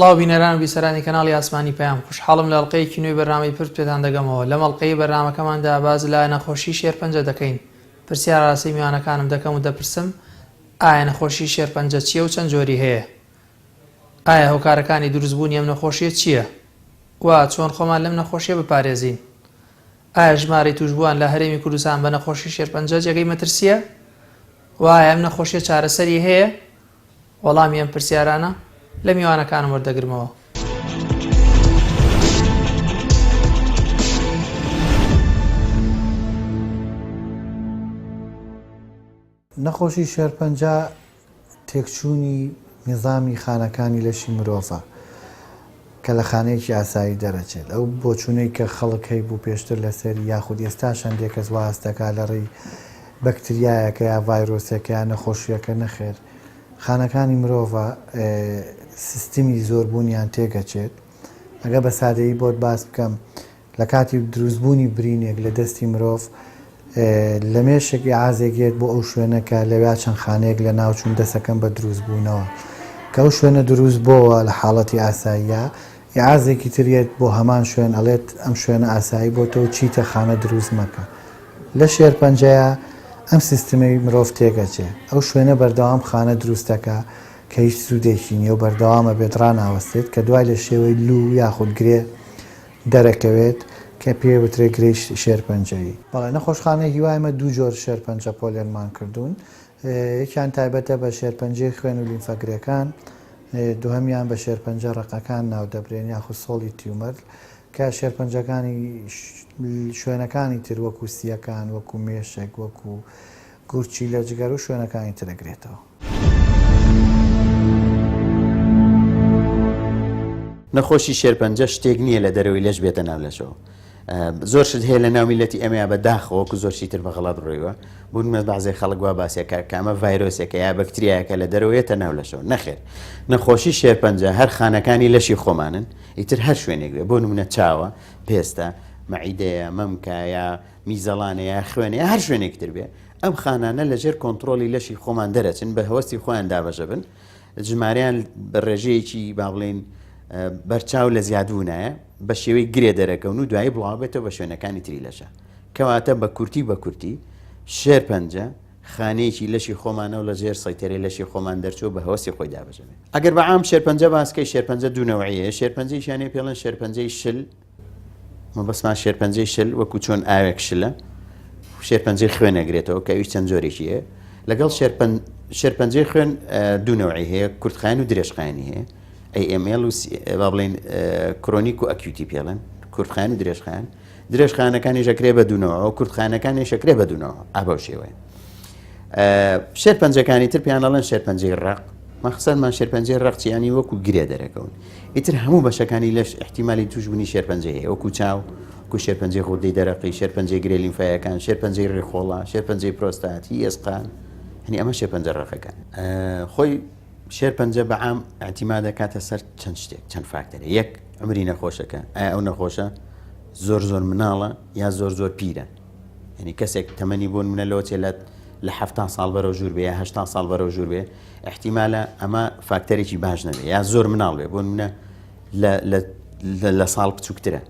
سڵاو بینەران و بیسەرانی کەناڵی ئاسمانی پەیام، خوشحاڵم لە ئەڵقەیەکی نوێی بەرنامەی پرد پێتان دەگەمەوە، لەم ئەڵقەیەی بەرنامەکەماندا باس لە نەخۆشی شێرپەنجە دەکەین، پرسیار ئاراستەی میوانەکانم دەکەم و دەپرسم ئایا نەخۆشی شێرپەنجە چییە و چەند جۆری هەیە؟ ئایا هۆکارەکانی دروستبوونی ئەم نەخۆشییە چییە؟ و چۆن خۆمان لەم نەخۆشییە بپارێزین؟ ئایا ژمارەی تووشبووان لە هەرێمی کوردستان بە نەخۆشی شێرپەنجە جێگەی مەترسییە؟ و ئایا ئەم نەخۆشییە چارەسەری هەیە؟ وەڵامی ئەم پرسیارانە لە میوانەکانم وەردەگرمەوە. نەخۆشی شێرپەنجە تێکچوونی نیزامی خانەکانی لەشی مرۆڤە کە لە خانەیەکی ئاسایی دەرەچێت. ئەو بۆچوونەی کە خەڵک هەیبوو پێشتر لەسەری یاخود ئێستاش هەندێک کەس وا هەست دەکات لە ڕێی بەکتریایەکە یا ڤایرۆسێکە یا نەخۆشییەکە نەخێر خانەکانی مرۆڤە سیستمی زۆربوونیان تێکەچێت. ئەگەر بە سادەیی بۆت باس بکەم لە کاتی دروستبوونی برینێک لە دەستی مرۆڤ لە مێشک ئیعازێک یەت بۆ ئەو شوێنە کە لەویا چەند خانەیەک لە ناو چوون دەسەکەن بە دروست بوونەوە کە ئەو شوێنە دروست بۆوە لە حاڵەتی ئاساییا ئیعازێکی تر یەت بۆ هەمان شوێن ئەڵێت ئەم شوێنە ئاسایی بۆتەوە چیتە خانە دروست مەکە لە شێرپەنجەیا ئەم سیستمەی مرۆڤ تێکەچێ ئەو شوێنە بەردەوام خانە دروست دەکا کە هیچ سوودێکی نیە و بەردەوام ئەبێت ڕاناوەستێت کە دوای لە شێوەی لوو یاخود گرێ دەرەکەوێت کە پێی وترێت گرێی شێرپەنجەیی. بەڵێ نەخۆشخانەی هیوا ئێمە دوو جۆر شێرپەنجە پۆلێنمان کردوون، یەکیان تایبەتە بە شێرپەنجەی خوێن و لیمفەگرێکان، دووهەمیان بە شێرپەنجە ڕەقەکان ناودەبرێن یاخود solid tumor کە شێرپەنجەکانی شوێنەکانی تر وەکو سییەکان، وەکو مێشک، وەکو گورچیلە، جگەر و شوێنەکانی تر ئەگرێتەوە. نەخۆشی شێرپەنجە شتێک نییە لە دەرەوەی لەش بێتە ناو لەشەوە. زۆر شت هەیە لە ناو میلەتی ئێمەیا بە داخەوە وەکو زۆر شتی تر بە غەڵەت ڕۆیوە. بۆ نمونە بەعزێ خەڵک وا باسی ئەکا کە ئەمە ڤایرۆسێکە یا بەکتریایەکە لە دەرەوە یەتە ناو لەشەوە. نەخێر. نەخۆشی شێرپەنجە هەر خانەکانی لەشی خۆمانن، ئیتر هەر شوێنێک بێ. بۆ نمونە چاوە، پێستە، مەعیدەیە، مەمکە یا میزەڵانە یا خوێنە یا هەر شوێنێکی تر بێ. ئەم خانانە لە ژێر کۆنتڕۆڵی لەشی خۆمان دەرەچن، بە هەوەسی خۆیان دابەشەبن، ژمارەیان بە ڕێژەیەکی با بڵێین بەرچاو لە زیادبوونایە، بە شێوەی گرێ دەرەکەون و دوایی بڵاوبێتەوە بە شوێنەکانی تری لەشە. کەواتە بە کورتی بە کورتی شێرپەنجە خانەیەکی لەشی خۆمانە و لە ژێر سەیتەرەی لەشی خۆمان دەرچووە بە هەوەسی خۆی دابەشەبێ. ئەگەر بە عام شێرپەنجە باسکەی شێرپەنجە دوو نەوعی هەیە، شێرپەنجەیشیان هەیە پێڵێن شێرپەنجەی شل، مەبەستمان شێرپەنجەی شل وەکو چۆن ئاوێک شلە شێرپەنجەی خوێن ئەگرێتەوە کە ئەویش چەند جۆرێکی هەیە لەگەڵ شێرپەنجەی خوێن دوو نەوعی هەیە کورتخایەن و درێژخایەنی هەیە AML و با بڵێین chronic و acute ی پێڵێن کورتخایەن و درێژخایەن درێژخانەکانی ژەکرێ بە دوونەوە کورتخانەکانی شەکرێ بە دوونەوە ئابەو شێوەیە شێرپەنجەکانی تر پێیان ئەڵێن شێرپەنجەی ڕەق مەخسەرمان شێرپەنجەی ڕەق چیانی وەکو گرێ دەرەکەون ئیتر هەموو بەشەکانی لەش ئیحتیمالی تووشبوونی شێرپەنجەی هەیە وەکو چاو، وەکو شێرپەنجەی غودەی دەرەقی، شێرپەنجەی گرێ لیمفایەکان، شێرپەنجەی ڕیخۆڵە، شێرپەنجەی پرۆستات، هی ئێسقان، یانی ئەمە شێرپەنجە ڕەقەکان. خۆی شێرپەنجە بە عام ئیعتیماد دەکاتە سەر چەند شتێک، چەند فاکتەرێ. یەک، عومری نەخۆشەکە، ئایا ئەو نەخۆشە زۆر زۆر مناڵە یا زۆر زۆر پیرە؟ یانی کەسێک تەمەنی بۆ نمونە لەوە چێ لە لە 70 ساڵ بەرەو ژوور بێ یا 80 ساڵ بەرەو ژوور بێ ئیحتیمالە ئەمە فاکتەرێکی باش نەبێ یا زۆر مناڵ بێ بۆ نمونە لە لە لە ساڵ بچووکترە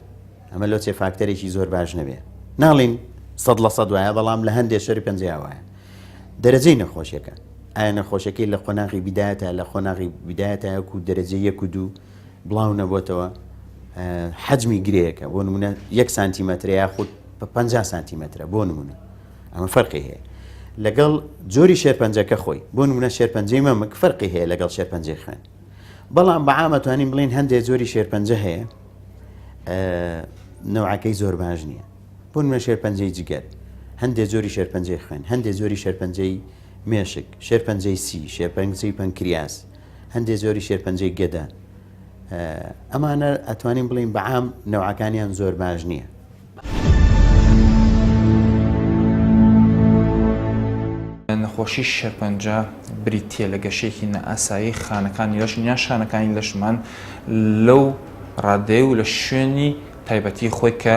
ئەمە لۆ چێ فاکتەرێکی زۆر باش نەبێ ناڵین 100% وایە بەڵام لە هەندێک شەری پەنجەیا وایە دەرەجەی نەخۆشیەکە ئایا نەخۆشەکەی لە قۆناغی بیدایەتە لە قۆناغی بیدایەتە وەکو دەرەجە یەک و دوو بڵاو نەبووتەوە حەجمی گرەیەکە بۆ نمونە یەک سانتیمەترە یاخود 50 سانتیمەترە بۆ نمونە ئەمە فەرقی هەیە لەگەڵ جۆری شێرپەنجەکە خۆی بۆ نمونە شێرپەنجەی مەمک فەرقی هەیە لەگەڵ شێرپەنجەی خوێن بەڵام بە عام ئەتوانین بڵێین هەندێک جۆری شێرپەنجە هەیە نەوعەکەی زۆر باش نییە بۆ نمونە شێرپەنجەی جگەر هەندێک جۆری شێرپەنجەی خوێن هەندێک جۆری شێرپەنجەی مێشک شێرپەنجەی سی شێرپەنجەی پەنکریاس هەندێک جۆری شێرپەنجەی گەدە ئەمانە ئەتوانین بڵین بەعام نەوعەکانیان زۆر باش نییە. نەخۆشی شێرپەنجە بریتییە لە گەشەیەکی نائاسایی خانەکانی لەش یان شانەکانی لەشمان لەو ڕادەیە و لە شوێنی تایبەتی خۆی کە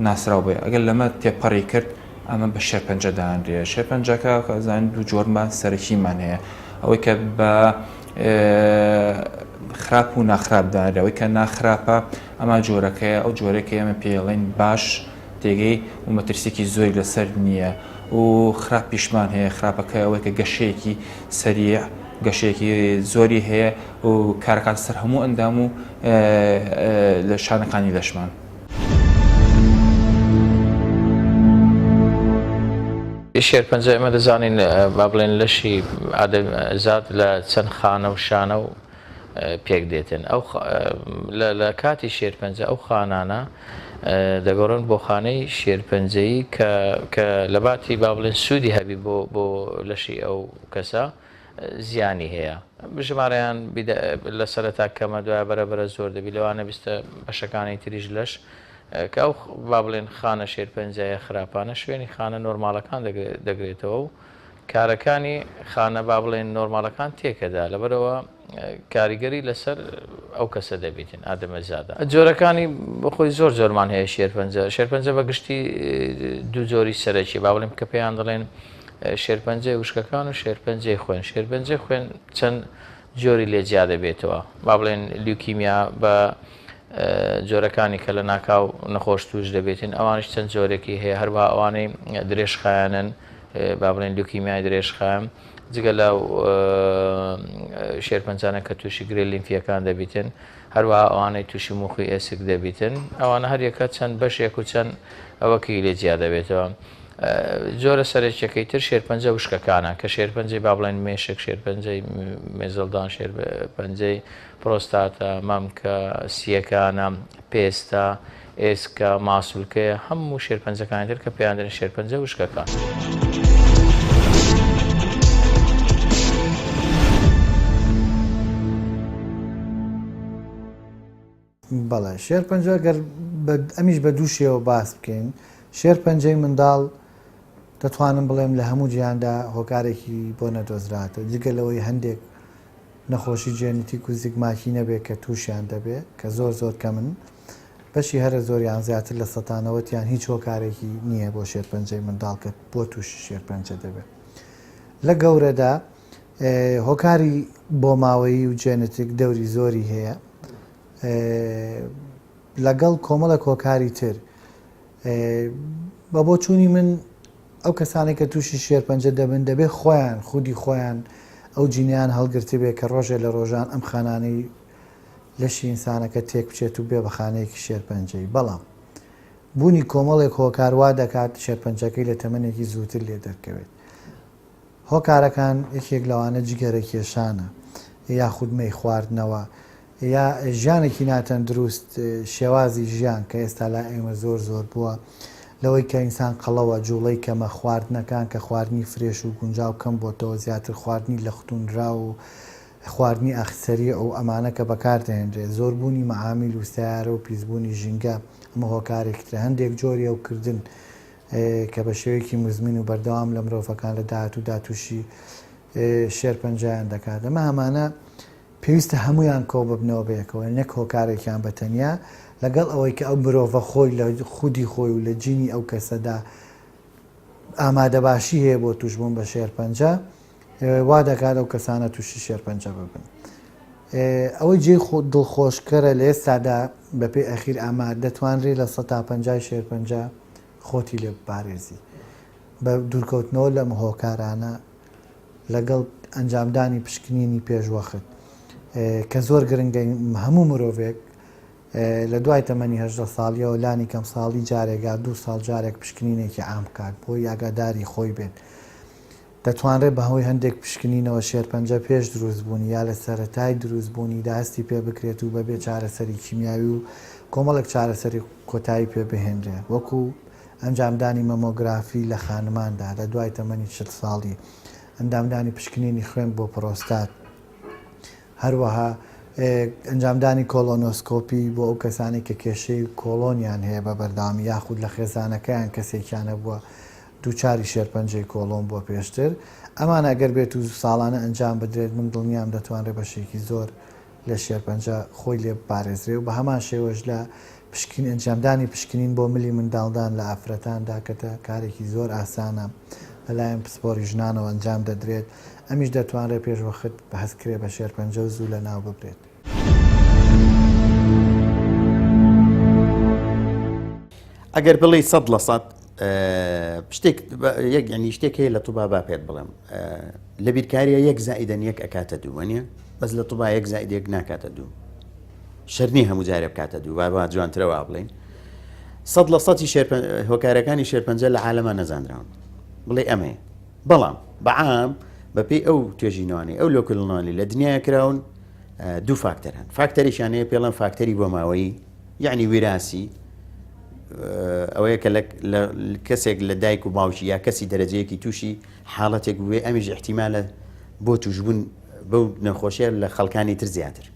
ناسراو بێ ئەگەر لەمە تێپەڕی کرد ئەمە بە شێرپەنجە دانرێ شێرپەنجەکە کە زانین دوو جۆرمان سەرەکیمان هەیە ئەوەی کە بە. خراپ و ناخراپ دانرێ، ئەوەی کە ناخراپە ئەمە جۆرەکەیە، ئەو جۆرەی کە ئێمە پێی ئەڵێین باش تێگەی و مەترسیەکی زۆری لەسەر نییە و خراپیشمان هەیە، خراپەکە ئەوەی کە گەشەیەکی سەریع گەشەیەکی زۆری هەیە و کارەکاتە سەر هەموو ئەندام و لە شانەکانی لەشمان. شێرپەنجە ئێمە دەزانین با بڵێن لەشی ئادەمیزاد لە چەند خانە و شانە و پێک دێتن ئەو لە کاتی شێرپەنجە ئەو خانانە دەگۆڕن بۆ خانەی شێرپەنجەیی کە کە لە باتی با بڵێن سوودی هەبی بۆ بۆ لەشی ئەو کەسە زیانی هەیە ژمارەیان لە سەرەتا کەمە دوای بەرە بەرە زۆر دەبی لەوانە بیستە بەشەکانی تریش لەش کە ئەو با بڵێن خانە شێرپەنجەیە خراپانە شوێنی خانە نۆرماڵەکان دەگرێتەوە و کارەکانی خانە با بڵێن نۆرماڵەکان تێکەدا لەبەرەوە کاریگەری لەسەر ئەو کەسە دەبیتن ئادەمەزادە جۆرەکانی بەخۆی زۆر جۆرمان هەیە شێرپەنجە شێرپەنجە بە گشتی دوو جۆری سەرەکی با بڵێم کە پێیان دەڵێن شێرپەنجەی وشکەکان و شێرپەنجەی خوێن شێرپەنجەی خوێن چەند جۆری لێ جیا دەبێتەوە با بڵێن لیوکیمیا بە جۆرەکانی کە لە ناکاو نەخۆش توش دەبێتن ئەوانش چەند جۆرێکی هەیە هەروەها ئەوانەی درێژخایەنن با بڵێن لیوکیمیای درێژخایەن جگە لە شێرپەنجانە کە تووشی گرێ لیمفیەکان دەبیتن هەروەها ئەوانەی تووشی موخی ئێسک دەبیتن ئەوانە هەریەکە چەند بەشێک و چەند ئەوەکی لێ جیا دەبێتەوە. جۆرە سەرەکیەکەی تر شێرپەنجە وشکەکانە کە شێرپەنجەی با بڵێن مێشک شێرپەنجەی مێزەڵدان شێرپەنجەی پرۆستاتە مەمکە سیەکانە پێستە ئێسکە ماسولکەیە هەموو شێرپەنجەکانی تر کە پێیان دەڵێن شێرپەنجە وشکەکان. بەڵێ شێرپەنجە گەر ئەمیش بە دوو شێوە باس بکەین شێرپەنجەی منداڵ دەتوانم بڵێم لە هەموو جیهاندا هۆکارێکی بۆ نەدۆزراتەوە جگە لەوەی هەندێک نەخۆشی جێنتیک و زگماکی نەبێت کە تووشیان دەبێت کە زۆر زۆر کەمن بەشی هەرە زۆریان زیاتر لە سەتانەوەتیان هیچ هۆکارێکی نییە بۆ شێرپەنجەی منداڵ کە بۆ تووشی شێرپەنجە دەبێت لە گەورەدا هۆکاری بۆماوەیی و جێنتیک دەوری زۆری هەیە لەگەڵ کۆمەڵێک هۆکاری تر بە بۆچوونی من ئەو کەسانەی کە تووشی شێرپەنجە دەبن دەبێت خۆیان خودی خۆیان ئەو جینیان هەڵگرتبێ کە ڕۆژێ لە ڕۆژان ئەم خانانەی لەشی ئینسانەکە تێک بچێت و بێ بە خانەیەکی شێرپەنجەی بەڵام بوونی کۆمەڵێک هۆکار وا دەکات شێرپەنجەکەی لە تەمەنێکی زووتر لێ دەرکەوێت هۆکارەکان یەکێک لەوانە جگەرە کێشانە یاخود مەی خواردنەوە یا ژیانێکی ناتەندروست شێوازی ژیان کە ئێستا لای ئێمە زۆر زۆر بووە لەوەی کە ئینسان قەڵەوە جوڵەی کەمە خواردنەکان کە خواردنی fresh و گونجاو کەم بۆتەوە زیاتر خواردنی لەختونراو و خواردنی ئەخ سەریع و ئەمانە کە بەکار دەهێنرێت زۆربوونی مەعامیل و سەیارە و پیسبوونی ژینگە ئەمە هۆکارێکی ترە هەندێک جۆری هەوکردن کە بە شێوەیەکی موزمین و بەردەوام لە مرۆڤەکان لە داهاتوودا تووشی شێرپەنجەیان دەکات ئەمە هەمانە پێویستە هەموویان کۆببنەوە بەیەکەوە نەک هۆکارێکیان بە تەنیا، لەگەڵ ئەوەی کە ئەو مرۆڤە خۆی لە خودی خۆی و لە جینی ئەو کەسەدا ئامادەباشی هەیە بۆ تووشبوون بە شێرپەنجە وا دەکات ئەو کەسانە تووشی شێرپەنجە ببن. ئەوەی جێی دڵخۆشکەرە لە ئێستادا بەپێی ئەخیر ئامار دەتوانرێت 50% شێرپەنجە خۆتی لێ بپارێزی بە دوورکەوتنەوە لەم هۆکارانە لەگەڵ ئەنجامدانی پشکنینی پێشوەخت کە زۆر گرنگە هەموو مرۆڤێک لە دوای تەمەنی 18 ساڵیەوە لانی کەم ساڵی جارێک یا دوو ساڵ جارێک پشکنینێکی عام بکات بۆی ئاگاداری خۆی بێت دەتوانرێت بەهۆی هەندێک پشکنینەوە شێرپەنجە پێش دروستبوونی یا لە سەرەتای دروستبوونیدا هەستی پێ بکرێت و بەبێ چارەسەری کیمیاوی و کۆمەڵێک چارەسەری کۆتایی پێ بهێنرێت وەکو ئەنجامدانی مەمۆگرافی لە خانماندا لە دوای تەمەنی 40 ساڵی، ئەندامدانی پشکنینی خوێن بۆ پرۆستات، هەروەها ئەنجامدانی کۆڵۆنۆسکۆپی بۆ ئەو کەسانەی کە کێشەی کۆڵۆنیان هەیە بە بەردەوامی یاخود لە خێزانەکەیان کەسێکیان هەبووە دووچاری شێرپەنجەی کۆڵۆن بووە پێشتر، ئەمانە ئەگەر بێت و ساڵانە ئەنجام بدرێت من دڵنیام دەتوانرێت بەشێکی زۆر لە شێرپەنجە خۆی لێ بپارێزرێ و بە هەمان شێوەش لە پشکین ئەنجامدانی پشکنین بۆ ملی منداڵدان لە ئافرەتاندا کە کارێکی زۆر ئاسانە لەلایەن پسپۆری ژنانەوە ئەنجام دەدرێت ئەمیش دەتوانرێت پێشوەخت هەستکرێ بە شێرپەنجە و زوو لەناو ببرێت. ئەگەر بڵێی 100% شتێک یەک یعنی شتێک هەیە لە توبا با پێت بڵێم لە بیرکاریە یەک زائیدەن یەک ئەکاتە دوو وەنیە بەس لە توبا یەک زائید یەک ناکاتە دوو شەر نییە هەموو جارێ بکاتە دوو با با جوانترە وا بڵێین 100% هۆکارەکانی شێرپەنجە لە عالەما نەزانراون بڵێ ئەمەیە بەڵام بەعام بەپێی ئەو توێژینەوانەی ئەو لۆکلنانی لە دنیا کراون دوو فاکتەر هەن فاکتەریشان هەیە پێڵەن فاکتەری بۆ ماوەیی یعنی ویراسی ئەوەیە کە لە کەسێک لە دایک و باوکی یا کەسی دەرەجەیەکی تووشی حاڵەتێک بووێ ئەمیش احتیمالە بۆ توشبوون بەو نەخۆشیە لە خەڵکانی تر زیاتر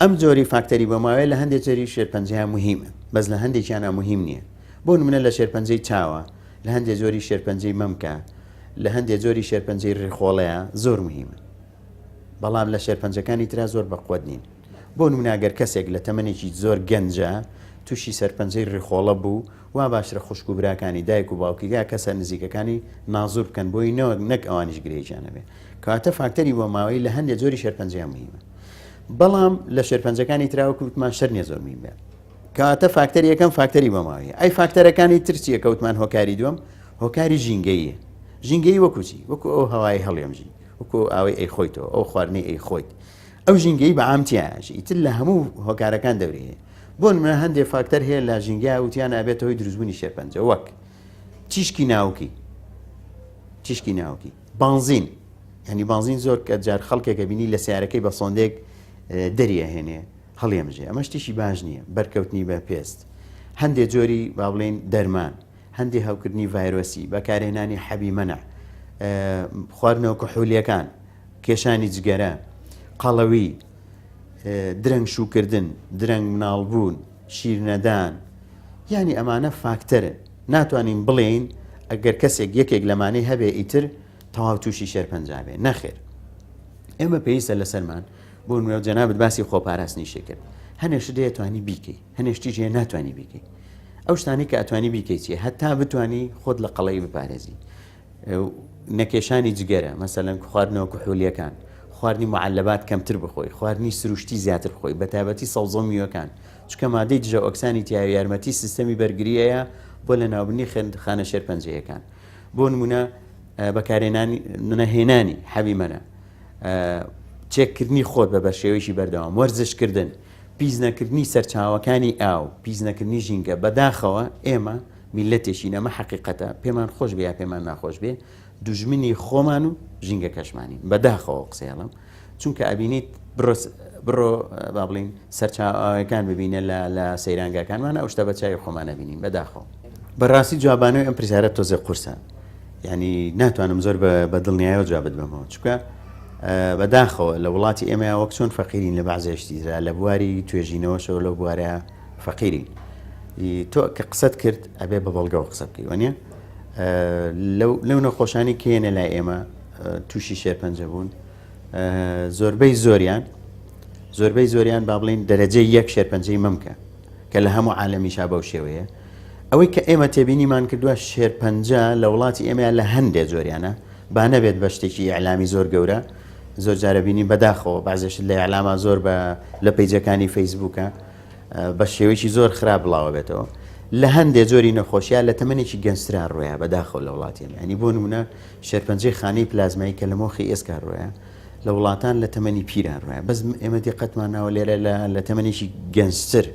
ئەم جۆری فاکتەری بۆ ماوەیە لە هەندێک جۆری شێرپەنجەیە مهمە بەس لە هەندێکیانە مهم نییە بۆ نمونە لە شێرپەنجەی چاوە لە هەندێک جۆری شێرپەنجەی مەمکە لە هەندێک جۆری شێرپەنجەی ڕیخۆڵەیە زۆر مهمە بەڵام لە شێرپەنجەکانی ترا زۆر بەقوەت نین. بۆ نمونە گەر کەسێک لە تەمەنێکی زۆر گەنجا توشی سەرپەنجەی ڕیخۆڵە بوو وا باشترە خوشک و براکانی دایک و باوکی یا کەسە نزیکەکانی نازور بکەن بۆی نەوەک نەک ئەوانیش گرێیان هەبێ. کەواتە فاکتەری بۆماوەیی لە هەندێ جۆری شێرپەنجەیا مهیمە. بەڵام لە شێرپەنجەکانی ترا وەکو وتمان شەرت نیە زۆر مهیم بێ. کەواتە فاکتەری یەکەم فاکتەری بۆماوەییە. ئەی فاکتەرەکانی تر چیە کە وتمان هۆکاری دووەم؟ هۆکاری ژینگەییە. ژینگەیی وەکو چی؟ وەکو ئەو هەوایەی هەڵیەمژی. وەکو ئەو ئاوەی ئەیخۆیتەوە، ئەو خواردنەی ئەیخۆیت، ئەو ژینگەی بە عام تیایە، ئیتر لە هەموو هۆکارەکان دەوری هەیە. بۆ نمونە هەندێک فاکتەر هەیە لە ژینگە وتیان ئەبێتە هۆی دروستبوونی شێرپەنجە وەک تیشکی ناوکی، تیشکی ناوکی، بانزین، یعنی بانزین زۆر کە جار خەڵکێکە بینی لە سیارەکەی بە سۆندێک دەری ئەهێنێ هەڵیەمژێ، ئەمە شتێکی باش نییە، بەرکەوتنی بە پێست، هەندێک جۆری با بڵێین دەرمان، هەندێ هەوکردنی ڤایرۆسی، بەکارهێنانی حەبی مەنع، خواردنەوە کحولییەکان، کێشانی جگەرە، قەڵەوی، درەنگ شووکردن، درەنگ مناڵبوون، شیرنەدان، یانی ئەمانە فاکتەرن ناتوانین بڵێین ئەگەر کەسێک یەکێک لەمانەی هەبێ ئیتر تەواو تووشی شێرپەنجە بێ، نەخێر ئێمە پێویستە لەسەرمان بۆ نمونە جەنابت باسی خۆپاراستنیشی کرد هەنێ شت هەیە توانی بیکەی هەنێ شتیش هەیە ناتوانی بیکەی ئەو شتانەی کە ئەتوانی بیکەی چیە هەتا بتانی خۆت لە قەڵەوی بپارێزی نەکێشانی جگەرە مەسەلەن خواردنەوە کحولیەکان خواردنی معلبات کەمتر بخۆی خواردنی سروشتی زیاتر بخۆی بە تایبەتی سەوزە و میوەکان چونکە مادەی دژە ئۆکسانی تیا یارمەتی سیستەمی بەرگریەیە بۆ لە ناوبردنی خانە شێرپەنجەیەکان بۆ نمونە بەکارێنانی نەهێنانی حەبی مەنە چێککردنی خۆت بە بەشێوەیەکی بەردەوام وەرزشکردن پیس نەکردنی سەرچاوەکانی ئاو، پیس نەکردنی ژینگە، بەداخەوە ئێمە میللەتێکین ئەمە حەقیقەتە پێمان خۆش بێ یا پێمان ناخۆش بێ دوژمنی خۆمان و ژینگەکەشمانین بەداخەوە قسەی ئەڵێم چونکە ئەبینیت بڕۆ بڕۆ با بڵین سەرچاوەکان ببینە لە لە سەیرانگاکانمان ئەو شتە بە چاوی خۆمان ئەبینین بەداخەوە. بەڕاستی جوابانەوەی ئەم پرسیارە تۆزێ قورسە یعنی ناتوانم زۆر بە دڵنیایەوە جوابت بەمەوە چونکە بەداخەوە لە وڵاتی ئێمەیا وەک چۆن فەقیرین لە بەعزێ شتی ترا لە بواری توێژینەوەشەوە لەو بوارە فەقیرین تۆ کە قسەت کرد ئەبێ بە بەڵگەوە قسە بکەی وەنیە لەو نەخۆشانی کێنە لای ئێمە تووشی شێرپەنجە بوون زۆربەی زۆریان زۆربەی زۆریان با بڵین دەرەجەی یەک شێرپەنجەی مەمکە کە لە هەموو عالەمیشا بەو شێوەیە ئەوەی کە ئێمە تێبینیمان کردووە شێرپەنجە لە وڵاتی ئێمەیان لە هەندێ جۆریانە با نەبێت بە شتێکی ئیعلامی زۆر گەورە زۆر جارە بینی بەداخەوە بەعزێ شت لە ئیعلاما زۆر بە لە پەیجەکانی فەیسبووکە بە شێوەیەکی زۆر خراپ بڵاوە بێتەوە لە هەندێ جۆری نەخۆشیە لە تەمەنێکی گەنجترا ڕۆیە بەداخەوە لە وڵاتی ئێمە ینی بۆ نمونە شێرپەنجەی خانەی پلازمایی کە لە مۆخی ئێسکا ڕۆیە لە وڵاتان لە تەمەنی پیران ڕۆیە بەس ئێمە دیقەتمان ناوە لێرە لە تەمەنێکی گەنجتر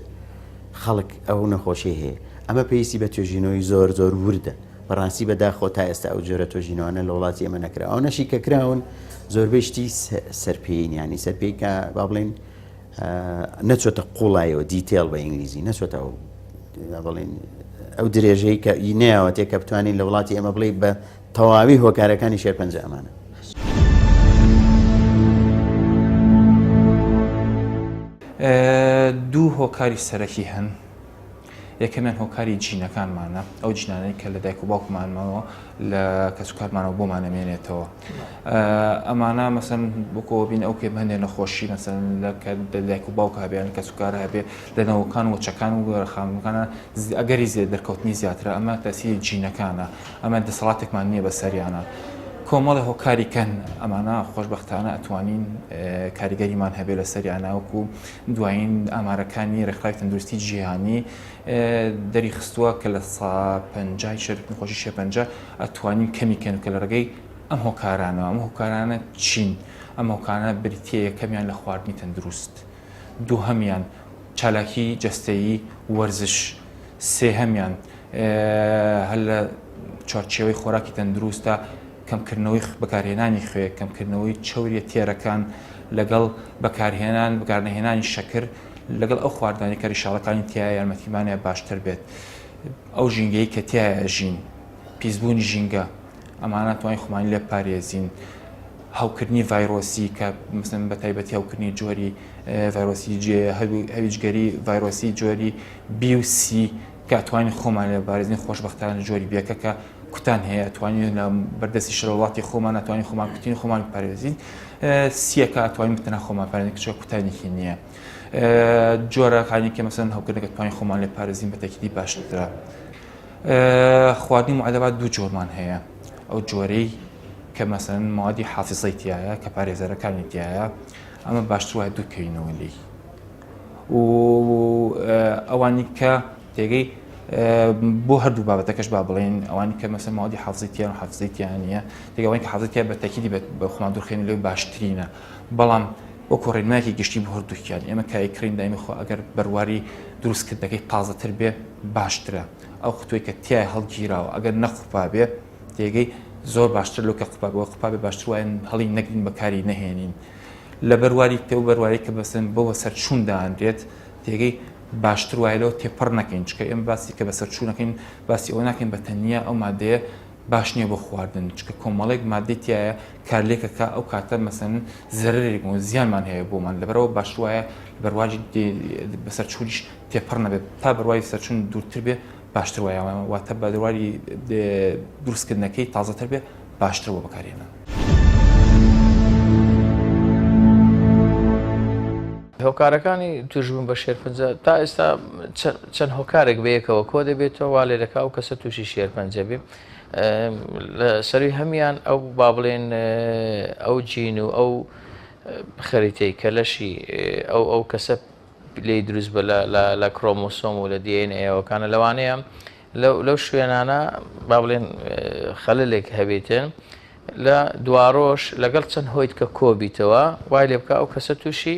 خەڵک ئەو نەخۆشی هەیە ئەمە پێویستی بە توێژینەوەی زۆر زۆر وردە بەڕاستی بەداخەوە تا ئێستا ئەو جۆرە تۆژینەوانە لە وڵاتی ئێمە نەکرا ئەو نەشی کە کراون زۆربەی شتی سەرپێین ینی سەرپێی کە با بڵێن نەچۆتە قوڵایەوە detail بە ئینگلیزی نەچۆتە ئەو بڵێن ئەو درێژەی کە نەیاوەتێ کە بتوانین لە وڵاتی ئێمە بڵێ بە تەواوی هۆکارەکانی شێرپەنجە ئەمانە. دوو هۆکاری سەرەکی هەن یەکەمیان هۆکاری جینەکانمانە، ئەو جینانەی کە لە دایک و باوکمانەوە لە کەسوکارمانەوە بۆمان ئەمێنێتەوە. ئەمانە مەسەن بۆکۆ بین ئەو کێ هەندێک نەخۆشی مەسەن لە کە دایک و باوک هەبێ یان کەسوکار هەبێ لە نەوەکان و چەکان و خانمەکانە ئەگەری زێ دەرکەوتنی زیاترە ئەمە تەسیری جینەکانە ئەمە دەسەڵاتێکمان نییە بەسەریانە. کۆمەڵێ هۆکاری کەن ئەمانە خۆشبەختانە ئەتوانین کاریگەریمان هەبێ لەسەریانە وەکو دوایین ئامارەکانی ڕێکخراوی تەندروستی جیهانی دەری خستووە کە لە 50 نەخۆشی شێرپەنجە ئەتوانین کەمی کەن کە لە ڕێگەی ئەم هۆکارانەوە. ئەم هۆکارانە چین؟ ئەم هۆکارانە بریتییە یەکەمیان لە خواردنی تەندروست، دووهەمیان چالاکی جەستەیی وەرزش، سێهەمیان هەر لە چوارچێوەی خۆراکی تەندروستە کەمکردنەوەی بەکارهێنانی خوێ، کەمکردنەوەی چەوریە تێرەکان لەگەڵ بەکارهێنان بەکارنەهێنانی شەکر لەگەڵ ئەو خواردنانەی کە ریشاڵەکانی تیایە یارمەتیمانەیە باشتر بێت ئەو ژینگەی کە تیایە ئەژین پیسبوونی ژینگە ئەمانە توانین خۆمانی لێ پارێزین هەوکردنی ڤایرۆسی کە مثلەن بە تایبەتی هەوکردنی جۆری ڤایرۆسی هەویجگەری ڤایرۆسی جۆری بی و سی کە توانین خۆمان لێ بارێزین خۆشبەختانە جۆری بیەکە کە کوتان هەیە توانین لە بەردەستی شەر وڵاتی خۆمان توانین خۆمان کوتین خۆمان پارێزین سیەکە توانین بتەنە خۆمان پارێزین کچە کوتانێکی نییە جۆرەکانی کە مەسەن هەوکردنەکە توانین خۆمان لێ پارێزین بە تەکیدی باشترە خواردنی معلبات دوو جۆرمان هەیە ئەو جۆرەی کە مەسەن موادی حافزەی تایە کە پارێزەرەکانی تایە ئەمە باشتر وایە دوورکەوینەوە لێی و ئەوانی کە تێگەی بۆ هەردوو بابەتەکەش با بڵێن ئەوانی کە مەسەن موادی حافزەی تیان و حافزەی تیان نییە تێگەوانی کە حافزەی تیا بە تەکیدی بە خۆمان دوورخێن لێ باشترینە بەڵام وەکو ڕێنمایەکی گشتی بۆ هەردووکیان ئێمە کە ئەیکڕین دایمی خۆ ئەگەر بەرواری دروستکردنەکەی تازەتر بێ باشترە ئەو قوتووی کە تیای هەڵگیراوە ئەگەر نەقوپا بێ تێگەی زۆر باشتر لەو کە قوپا بێ قوپا بێ باشتر وایە هەڵی نەگرین بەکاری نەهێنین لە بەرواری پێ و بەرواری کە بەسن بۆ بەسەرچوون دانرێت تێگەی باشتر وایە لەوە تێپەڕ نەکەین چکە ئێمە باسی کە بەسەرچوونەکەین باسی ئەوە ناکەین بە تەنیا ئەو مادەیە باش نییە بۆ خواردن چکە کۆمەڵێک مادەی تایە کارلێکەکە ئەو کاتە مەسەن زەرەرێک و زیانمان هەیە بۆمان لەبەرەوە باش وایە بەرواجی بەسەرچوونیش تێپەڕ نەبێت تا بەرواری سەرچوون دوورتر بێ باشتر وایە واتە بە دەواری دروستکردنەکەی تازەتر بێ باشتر بۆ بەکارهێنان. هۆکارەکانی توشبوون بە شێرپەنجە تا ئێستا چەند هۆکارێک بەیەکەوە کۆ دەبێتەوە وا لێ دەکا ئەو کەسە تووشی شێرپەنجە بێ لە سەروی هەمیان ئەو با بڵێن ئەو جین و ئەو خەریتەی کە لەشی ئەو ئەو کەسە لێی دروست بە لە کرۆمۆسۆم و لە DNA ەوەکانە لەوانەیە لەو شوێنانە با بڵێن خەللێک هەبێتن لە دواڕۆژ لەگەڵ چەند هۆیت کە کۆبیتەوە وای لێ بکە ئەو کەسە تووشی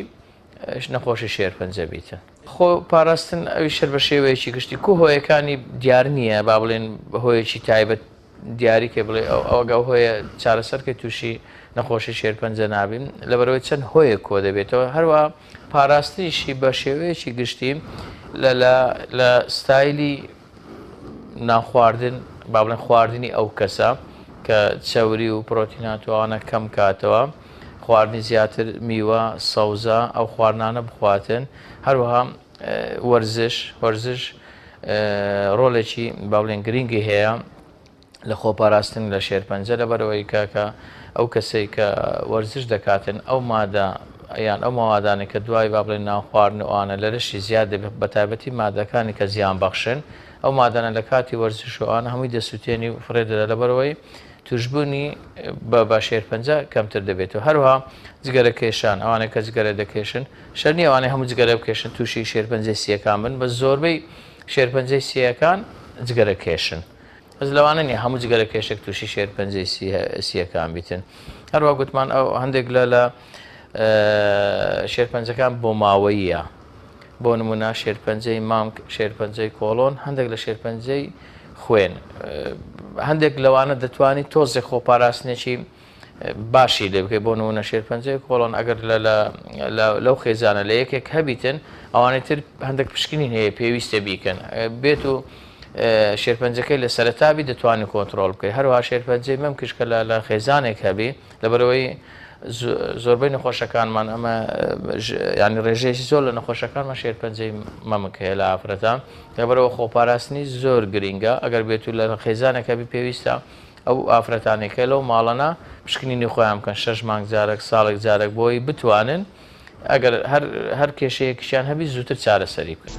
نەخۆشی شێرپەنجە بیتن. خۆ پاراستن ئەوی شەر بە شێوەیەکی گشتی کو هۆیەکانی دیار نییە با بڵێن هۆیەکی تایبەت دیاری کەی بڵێ ئەو ئەگە ئەو هۆیە چارەسەر کەی تووشی نەخۆشی شێرپەنجە نابین لەبەرئەوەی چەند هۆیەک کۆ دەبێتەوە هەروە پاراستنیشی بە شێوەیەکی گشتی لە لە لە ستایلی نان خواردن با بڵێن خواردنی ئەو کەسە کە چەوری و پرۆتینات و ئەوانە کەم کاتەوە خواردنی زیاتر میوە سەوزە ئەو خواردنانە بخواتن هەروەها وەرزش وەرزش ڕۆلێکی با بڵێن گرنگی هەیە لە خۆپاراستن لە شێرپەنجە لەبەرەوەی کە کە ئەو کەسەی کە وەرزش دەکاتن ئەو مادە یان ئەو مەوادانەی کە دوای با بڵێن نان خواردن و ئەوانە لە لەشی زیاد دەبێت بە تایبەتی مادەکانی کە زیان بەخشن ئەو مادانە لە کاتی وەرزش و ئەوانە هەمووی دەسووتێنی و فڕێ دەدا لەبەرەوەی توشبوونی بە بە شێرپەنجە کەمتر دەبێت و هەروەها جگەرە کێشان ئەوانەی کە جگەرە دەکێشن شەرت نییە ئەوانەی هەموو جگەرە بکێشن تووشی شێرپەنجەی سییەکان بن بەس زۆربەی شێرپەنجەی سییەکان جگەرە کێشن بەس لەوانە نییە هەموو جگەرە کێشێک تووشی شێرپەنجەی سییەکان بیتن هەروە گوتمان ئەو هەندێک لە لە شێرپەنجەکان بۆ ماوەیە بۆ نمونە شێرپەنجەی مامک شێرپەنجەی کۆڵۆن هەندێک لە شێرپەنجەی خوێن هەندێک لەوانە دەتوانیت تۆزێک خۆپاراستنێکی باشی لێ بکەیت بۆ نمونە شێرپەنجەی کۆڵۆن ئەگەر لەو خێزانە لە یەکێک هەبیتن ئەوانەی تر هەندێک پشکنین هەیە پێویستە بیکەن بێت و شێرپەنجەکەی لە سەرەتابی دەتوانانی کۆنتترۆل بکەیت هەروها شێرپەنجەی مەمکیش کە لە خێزانێک هەبی لەبەرەوەی زۆربەی نەخۆشەکانمان ئەمە ینی ڕێژەیەکی زۆر لە نەخۆشەکانمان شێرپەنجەی مەمک هەیە لە ئافرەتان لەبەرەوە خۆپاراستنی زۆر گرینگە ئەگەر بێت و لە خێزانێک هەبی پێویستە ئەو ئافرەتانەی کە لەو ماڵەنا پشکنینی خۆیان بکەن شەش مانگ جارێک ساڵێک جارێک بۆی بتوانن ئەگەر هەر هەر کێشەیەکیشیان هەبی زووتر چارەسەری بکەن.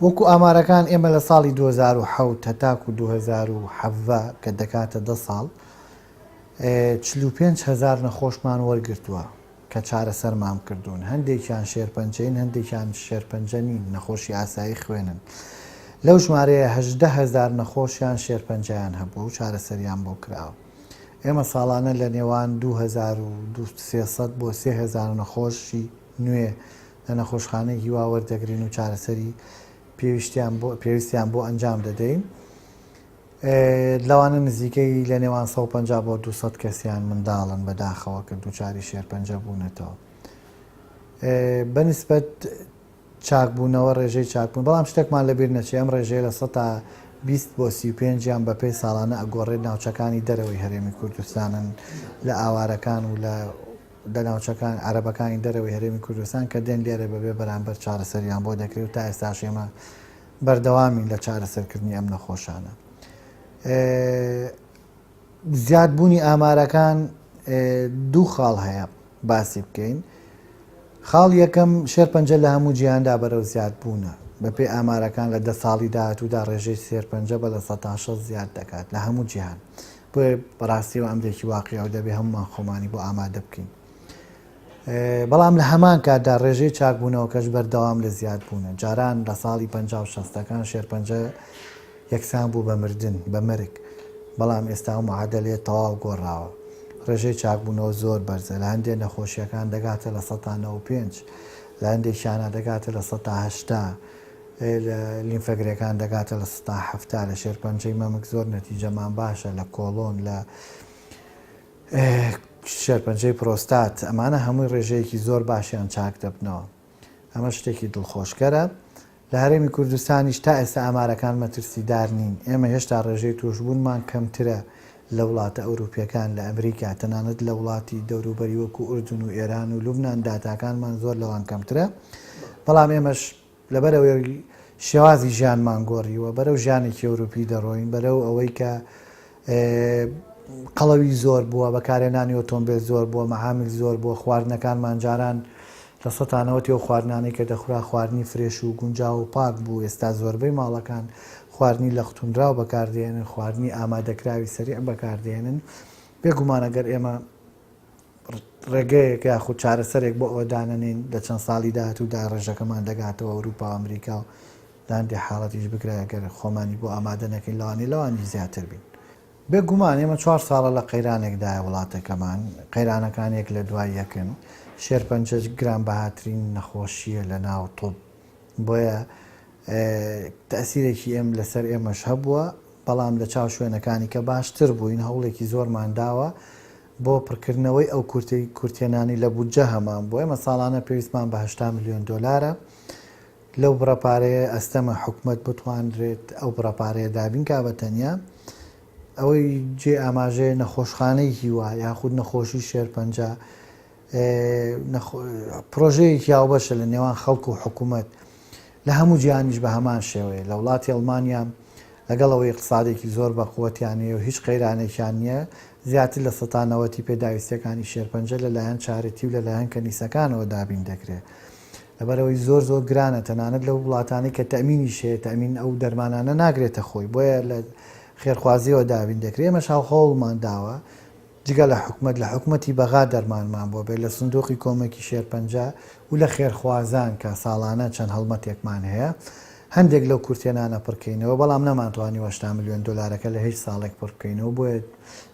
وەکو ئامارەکان ئێمە لە ساڵی 2007 هەتاکو 2017 کە دەکاتە دە ساڵ 45 هزار نەخۆشمان وەرگرتووە کە چارەسەرمان کردوون، هەندێکیان شێرپەنجەین هەندێکیان شێرپەنجە نین، نەخۆشی ئاسایی خوێنن. لەو ژمارەیە 18 هەزار نەخۆشیان شێرپەنجەیان هەبووە و چارەسەریان بۆ کراوە. ئێمە ساڵانە لە نێوان 2300 بۆ 3000 نەخۆشی نوێ لە نەخۆشخانەی هیوا وەردەگرین و چارەسەری پێویستیان بۆ پێویستیان بۆ ئەنجام دەدەین. لەوانە نزیکەی لە نێوان 150 بۆ 200 کەسیان منداڵن بەداخەوە کە دووچاری شێرپەنجە بوونەتەوە. بەنسبەت چاکبوونەوە ڕێژەی چاکبوون بەڵام شتێکمان لەبیر نەچێ ئەم ڕێژەیە لە سەتا 20 بۆ 35 یان بەپێی ساڵانە ئەگۆڕێت ناوچەکانی دەرەوەی هەرێمی کوردستانن لە ئاوارەکان و لە لە ناوچەکان عەرەبەکانی دەرەوەی هەرێمی کوردستان کە دێن لێرە بەبێ بەرامبەر چارەسەریان بۆ دەکرێت و تا ئێستاش ئێمە بەردەوامین لە چارەسەرکردنی ئەم نەخۆشانە. زیادبوونی ئامارەکان دوو خاڵ هەیە باسی بکەین. خاڵ یەکەم شێرپەنجە لە هەموو جیهاندا بەرەو زیادبوونە. بەپێی ئامارەکان لە دە ساڵی داهاتوودا ڕێژەی شێرپەنجە بە 60% زیاد دەکات لە هەموو جیهان. بۆیە بەڕاستیەوە ئەمرێکی واقیعە و دەبێ هەموومان خۆمانی بۆ ئامادە بکەین. بەڵام لە هەمان کاتدا ڕێژەی چاکبوونەوەکەش بەردەوام لە زیادبوونە. جاران لە ساڵی 50 و شەستەکان شێرپەنجە یەکسان بوو بە مردن، بە مەرگ، بەڵام ئێستا ئەو معادەلەیە تەواو گۆڕاوە. ڕێژەی چاکبوونەوە زۆر بەرزە، لە هەندێ نەخۆشییەکان دەگاتە 95%، لە هەندێکیانا دەگاتە 80%، لە لیمفەگرێکان دەگاتە 70%، لە شێرپەنجەی مەمک زۆر نەتیجەمان باشە، لە کۆڵۆن، لە شێرپەنجەی پرۆستات، ئەمانە هەمووی ڕێژەیەکی زۆر باشیان چاک دەبنەوە. ئەمە شتێکی دڵخۆشکەرە. لە هەرێمی کوردستانیش تا ئێستا ئامارەکان مەترسیدار نین. ئێمە هێشتا ڕێژەی تووشبوونمان کەمترە لە وڵاتە ئەوروپییەکان، لە ئەمریکا، تەنانەت لە وڵاتی دەوروبەری وەکو ئوردن و ئێران و لوبنان داتاکانمان زۆر لەوان کەمترە. بەڵام ئێمەش لەبەرئەوەی شێوازی ژیانمان گۆڕیوە، بەرەو ژیانێکی ئەوروپی دەڕۆین، بەرەو ئەوەی کە قەڵەوی زۆر بووە، بەکارهێنانی ئۆتۆمبێل زۆر بووە، مەعامل زۆر بووە، خواردنەکانمان جاران 90% ئەو خواردنانەی کە دەخورا خواردنی fresh و گونجاو و پاک بوو، ئێستا زۆربەی ماڵەکان خواردنی لەقوتونراو بەکاردێنن، خواردنی ئامادەکراوی سەریع بەکاردێنن. بێگومان ئەگەر ئێمە ڕێگەیەک یاخود چارەسەرێک بۆ ئەوە دانەنێین لە چەند ساڵی داهاتوودا ڕێژەکەمان دەگاتەوە ئەوروپا و ئەمریکا و لە هەندێک حاڵەتیش بگرە ئەگەر خۆمانی بۆ ئامادە نەکەین لەوانەیە لەوانیش زیاتر بین. بێ گومان ئێمە چوار ساڵە لە قەیرانێکدایە وڵاتەکەمان، قەیرانەکان یەک لە دوای یەکن، شێرپەنجە گرانبەهاترین نەخۆشییە لە ناو طب، بۆیە تەئسیرێکی ئێم لەسەر ئێمەش هەبووە، بەڵام لە چاو شوێنەکانی کە باشتر بووین هەوڵێکی زۆرمان داوە بۆ پڕکردنەوەی ئەو کورتەی کورتهێنانی لە بودجە هەمان بوو، ئێمە ساڵانە پێویستمان بە 80 ملیۆن دۆلارە، لەو بڕە پارەیە ئەستەمە حکومەت بتوانرێت ئەو بڕە پارەیە دابین کا بە تەنیا. ئەوەی جێی ئاماژەیە نەخۆشخانەی هیوا یاخود نەخۆشی شێرپەنجە پرۆژەیەکی هاوبەشە لە نێوان خەڵک و حکوومەت لە هەموو جیهانیش بە هەمان شێوەیە لە وڵاتی ئەڵمانیا لەگەڵ ئەوەی اقتصادێکی زۆر بە قوتیان هەیە و هیچ قەیرانێکیان نییە زیاتر لە 90% پێداویستیەکانی شێرپەنجە لەلایەن charity و لەلایەن کەنیسەکانەوە دابین دەکرێت. لەبەرئەوەی زۆر زۆر گرانە تەنانەت لەو وڵاتانەی کە تەئمینیش هەیە تەئمین ئەو دەرمانانە ناگرێتە خۆی بۆیە لە خێرخوازیەوە دابین دەکرێت ئێمەش هاوخەوڵمان داوە جگە لە حکومەت لە حکومەتی بەغا دەرمانمان بۆ بێت لە سندوقی کۆمەکی شێرپەنجە و لە خێرخوازان کە ساڵانە چەند هەڵمەتێکمان هەیە هەندێک لەو کورتێنانە پڕکەینەوە بەڵام نەمانتوانی 80 ملیۆن دلارەکە لە هیچ ساڵێک پڕ بکەینەوە بۆیە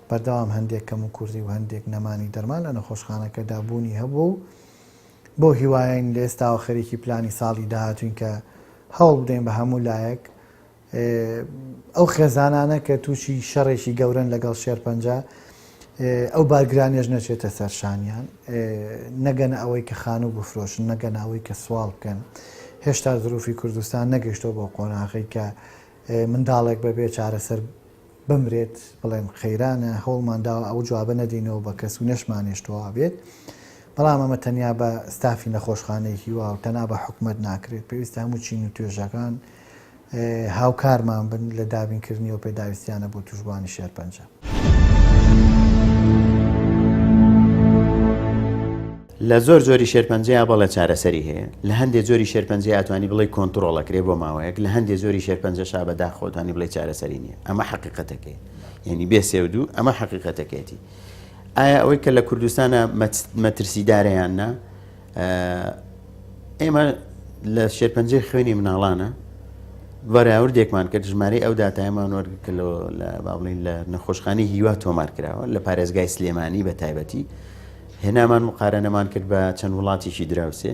بەردەوام هەندێک کەم و کوردی و هەندێک نەمانی دەرمان لە نەخۆشخانەکەدا بوونی هەبوو و بەو هیوایەین لە ئێستاوە خەریکی پلانی ساڵی داهاتوین کە هەوڵ بدەین بە هەموو لایەک ئەو خێزانانە کە تووشی شەڕێکی گەورەن لەگەڵ شێرپەنجە ئەو بارگرانیش نەچێتە سەر شانیان نەگەنە ئەوەی کە خانوو بفرۆشن نەگەنە ئەوەی کە سواڵ بکەن هێشتا زروفی کوردستان نەگەشتەوە بۆ قۆناغی کە منداڵێک بەبێ چارەسەر بمرێت بڵێن قەیرانە هەوڵمان داوە ئەو جوابە نەدەینەوە بە کەس و نەشمانێشتەوە بێت بەڵام ئەمە تەنیا بە ستافی نەخۆشخانەی هیوا و تەنا بە حکومەت ناکرێت پێویستە هەموو چین و توێژەکان هاوکارمان بن لە دابینکردنی ئەو پێداویستیانە بۆ تووشبووانی شێرپەنجە. لە زۆر جۆری شێرپەنجەیا بەڵێ چارەسەری هەیە، لە هەندێ جۆری شێرپەنجەیا ئەتوانی بڵێی کۆنتڕۆڵ ئەکرێ بۆ ماوەیەک، لە هەندێ جۆری شێرپەنجەشا بە داخەوە ئەتوانی بڵێی چارەسەری نییە. ئەمە حەقیقەتەکەیە. یانی بێ سێ و دوو ئەمە حەقیقەتەکەیەتی. ئایا ئەوەی کە لە کوردستانە مەترسیدارە یان نا؟ ئێمە لە شێرپەنجەی خوێنی مناڵانە بەراوردێکمان کرد ژمارەی ئەو داتایەمان وەرگرت کە لە با بڵێین لە نەخۆشخانەی هیوا تۆمار کراوە لە پارێزگای سلێمانی بە تایبەتی هێنامان مقارەنەمان کرد بە چەند وڵاتێکی دراوسێ